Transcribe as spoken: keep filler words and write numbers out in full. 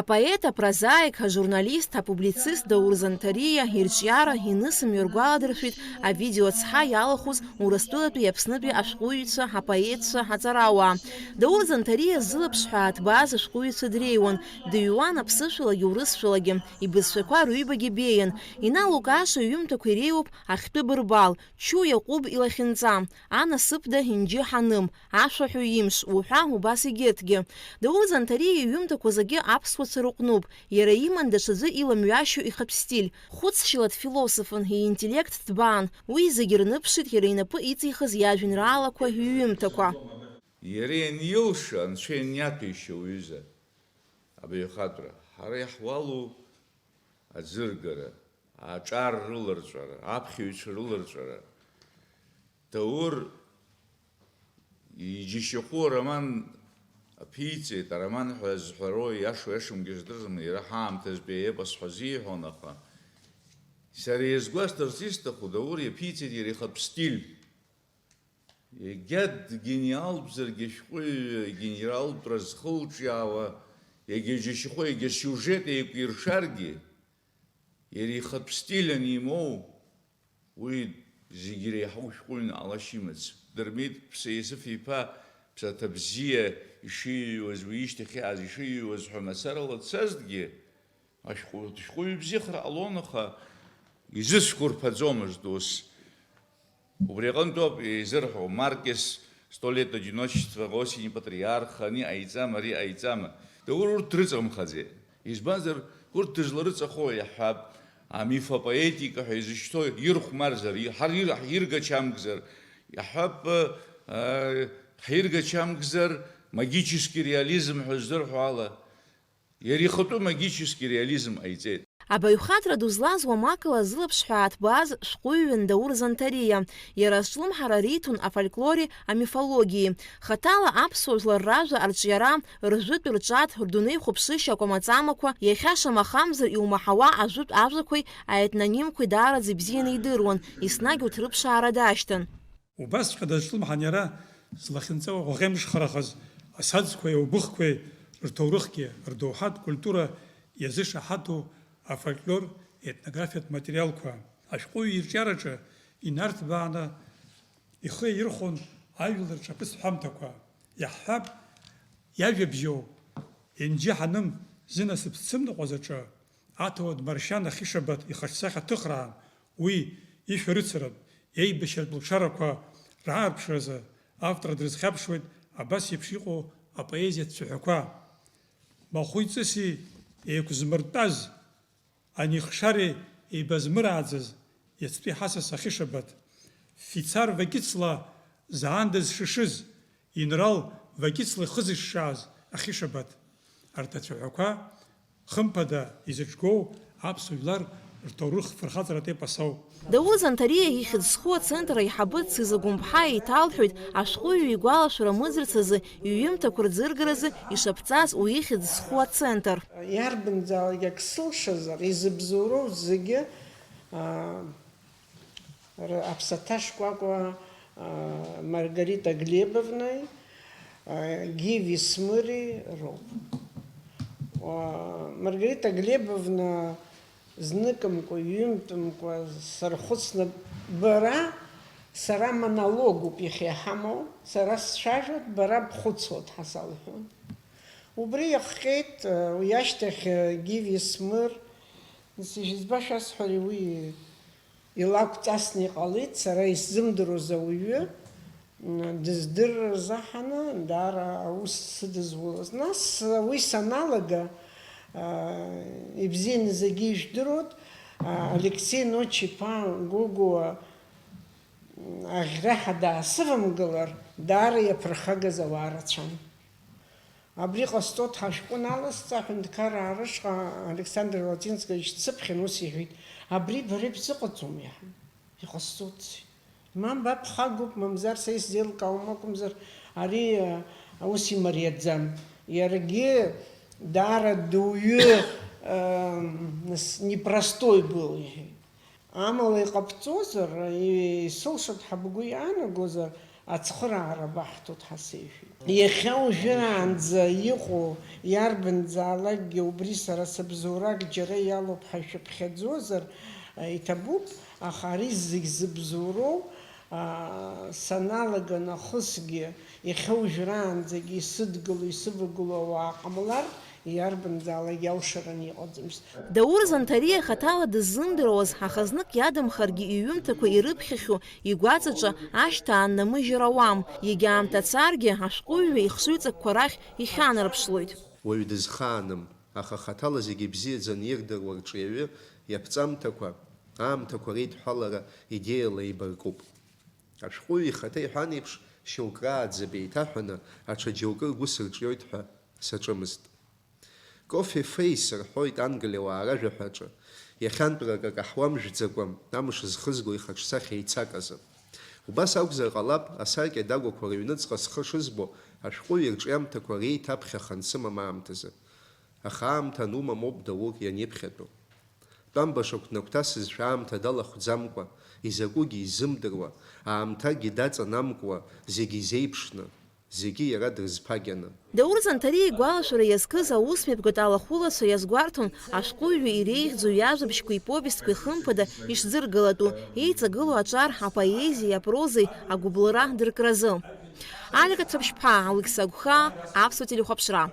Апоет, апрозаик, ажурналист, апублицист Даур Занҭариа ирҿиара инысымҩа ргәаладыршәеит авидео цҳа иалахәыз Урыстәылатәи Аԥснытәи ашәҟәыҩҩцәа, апоетцәа, аҵарауаа. Даур Занҭариа зылаԥш ҳәаа ҭбааз ашәҟәыҩҩцәа дреиуан, дыҩуан аԥсышәалагьы урысшәалагьы, ибызшәақәа рыҩбагьы беиан. Иналукааша иҩымҭақәа иреиуоуп Ахьтәы бырбал, Чу Иаҟәыб илахьынҵа, Анасыԥда Инџьы Ҳаным, Ашәаҳәаҩ имш уҳәа убас егьырҭгьы. Даур Занҭариа иҩымҭақәа зегьы аԥсуацәа рыҟәнуп, иара иман даҽаӡәы иламҩашьо ихатә стиль. Хәыцшьала дфилософын, иинтеллект ҭбаан, уи зегьы рныԥшит иара инапы иҵихыз иажәеинраалақәа, иҩымҭақәа. Иара ианилша, анцәа ианиаҭәеишьа уҩыза, абаҩхатәра, ҳара иаҳуалу аӡыргара, аҿар рыларҵәара, аԥхьаҩцәа рыларҵәара, Даур иџьашьахәу ароман аԥиҵеит, ароман ҳәа зҳәароу иашоу иашамгьы здырӡом, иара ҳаамҭазтәи аепос ҳәа азиҳәон, аха сара иазгәасҭарц исҭаху, Даур иаԥиҵеит иара ихатә стиль. Егьа дгениалтәзаргьы, ашәҟәыҩҩы генералтәра зхылҿиаауа, егьа џьашьахәы, егьа сиужет еиқәиршаргьы, иара ихатә стиль анимоу, уи зегь иреиҳау шәҟәыҩҩы ҟалашьа имаӡам. Дырмит Ԥсеисыф-иԥа Ԥсаҭабзиа ишиҩуаз, уи ишьҭахь иааз ишиҩуаз ҳәа мацарала дцазҭгьы, ашәҟәы-, шәҟәыҩҩы бзиахар ҟалон, аха изысгәарԥхаӡомызт ус. Убри аҟынтәоуп еизырҳәо, Маркес «Сто лет одиночества», «Осень патриарха», ани ҟаиҵама, ари ҟаиҵама. Даур урҭ дрыҵамхаӡеит. Избанзар, урҭ дызларыҵахо, иаҳҳәап, амифопоетика ҳәа изышьҭоу ирхәмарзар, и-, ҳар-, ир-, ҳиргачамкзар, иаҳҳәап, э, ҳиргачамкзар, магический реализм ҳәа здырҳәо ала, иара ихатәы магический реализм ҟаиҵеит. Абаҩхатәра ду злаз уамакала зылаԥш ҳәа ааҭбааз шәҟәыҩҩын Даур Занҭариа. Иара азҿлымҳара риҭон афольклори амифологии. Хаҭала аԥсуа жәлар ражәа арҿиара, ржәытә рҿатә, рдунеихәаԥшышьа акәамаҵамақәа, иахьа шамахамзар иумаҳауа ажәытә ажәақәеи аетнонимқәеи даараӡа ибзианы идыруан, еснагь урҭ рыԥшаара дашьҭан. Убасҵәҟьа дазҿлымҳан иара злахьынҵоу аӷәӷәеимшхарахаз асаӡқәеи аубыхқәеи рҭоурыхгьы, рдоуҳатә культура иазышаҳаҭу афольклор етнографиатә материалқәа. Ашәҟәыҩҩы ирҿиараҿы инарҭбааны ихы иаирхәон ажәлар рҿаԥыцтә ҳәамҭақәа. Иаҳҳәап, иажәабжьоу Енџьы Ҳаным зынасыԥ зцымныҟәаз аҿы аҭауад Маршьан Ахьышабаҭ ихаҿсахьа ҭыхраан, уи ишәарыцаратә, еибашьратә лшарақәа раарԥшразы автор дрызхьаԥшуеит абас еиԥш иҟоу апоезиатә цәаҳәақәа. Махәи ҵыси еиқәзмыртәаз, ани хшареи еибазмырааӡаз иацтәи ҳасас Ахьышабаҭ, фицар вакьыцла заандаз шышыз, инрал вакьыцла ихы зышшааз Ахьышабаҭ. Арҭ ацәаҳәақәа, хымԥада, изыҿгоу аԥсуа жәлар рҭоурых фырхаҵаратә епос ауп. Даур Занҭариа ихьӡ зху ацентр аиҳабы Цыза Гәымԥҳа еиҭалҳәоит, ашәҟәыҩҩы игәалашәара мыӡырц азы, иҩымҭақәа рӡыргаразы ишаԥҵаз уи ихьӡ зху ацентр. Иарбанзаалак сылшазар, изыбзоуроу зегьы, аа, Р-, аԥсаҭа шкәакәа, аа, Маргарита Глебовнаи, аа, Гиви Смыри роуп. Уа, Маргарита Глебовна зныкымкәа, ҩынтәымкәа сархәыцны, бара, сара монологуп иахьа иҳамоу, сара сцәажәоит, бара бхәыцуа, дҳасалҳәон. Убри иахҟьеит, уи ашьҭахь, Гиви Смыр, нас ижәызба шәасҳәари, уи Илакәҵасны иҟалеит, сара исзымдыруаз ауаҩы, м, дыздырыр рзаҳаны, даара аус сыдызулаз. Нас, уи саналага, а, ибзианы зегьы ижәдыруеит, а, Алексей Ночи-иԥа Гогәуа, м, аӷьреиҳа даасывамгылар, даара иаԥырхагаз ауаа рацәан. Абри ҟасҵоит ҳәа ашәҟәы наласҵа, аҳәынҭқараа рышҟа Александр Латинскович дсыԥхьан, ус иҳәеит, абри бара ибзыҟаҵом иаҳа, иҟасҵоит. Мамба бхагоуп, мамзар са исзеилкаауам акәымзар, ари, э, аус имариаӡам. Иаргьы даара дуаҩы, э, с-, непростой был, иҳәеит. Амала иҟабҵозар, и-, исылшоит ҳәа бгәы иаанагозар, Ацхыраара баҳҭоит ҳәа сеиҳәеит. Иахьа уажәраанӡа иҟоу иарбанзаалакгьы убри сара сыбзоурак џьара иалоуп ҳәа шәыԥхьаӡозар, иҭабуп, аха ари зегь зыбзоуроу, аа, саналага нахысгьы, иахьа уажәраанӡагьы исыдгыло, исывагыло ауаа ҟамлар, иарбанзаалак иалшараны иҟаӡамызт. Даур Занҭариа хаҭала дыззымдыруаз, аха знык иадамхаргьы иҩымҭақәа ирыԥхьахьоу игәаҵаҿы ашьҭа ааннамыжьыр ауам, егьа аамҭа царгьы ашәҟәыҩҩы ихшыҩҵакқәа рахь ихьанарԥшлоит. Уаҩ дызхааным, аха хаҭала зегьы ибзиаӡаны ирдыруа рҿиаҩы иаԥҵамҭақәа, аамҭақәа реидҳәалара идеиала еибаркуп. Ашәҟәыҩҩы ихаҭа иҳәан еиԥш, шьоук рааӡаб еиҭаҳәаны, аҽа џьоукы ргәы сырҿиоит ҳәа саҿымызт. Кофе Face рҳәоит англиауаа ражәаҳәаҿы, иахьантәарак акаҳуа мжәӡакәа, амш зхызго ихаҿсахьа еицаказы. Убас акәзар ҟалап, асаркьа Дагәақәа рыҩныҵҟа схы шызбо, ашәҟәыҩҩы рҿиамҭақәа реиҭаԥхьаха ансымам аамҭазы. Аха аамҭа анумам ауп Даур ианеиԥхьатәу. Тәамбашақә днагәҭасызшәа аамҭа далахәӡамкәа, изакәугьы изымдыруа, аамҭакгьы даҵанамкуа, зегьы изеиԥшны, зегьы иара дрызԥагьаны. Даур Занҭариа игәалашәара иазкыз аусмҩаԥгатә алахәылацәа иазгәарҭон ашәҟәыҩҩы иреиӷьӡоу иажәабжьқәеи иповестқәеи хымԥада ишӡыргалатәу, еиҵагылоу аҿар апоезиеи апрозеи агәыбылра дыркразы. Алика Цыԥшьԥҳа, Алықьса Агәхаа, Аԥсуа телехәаԥшра.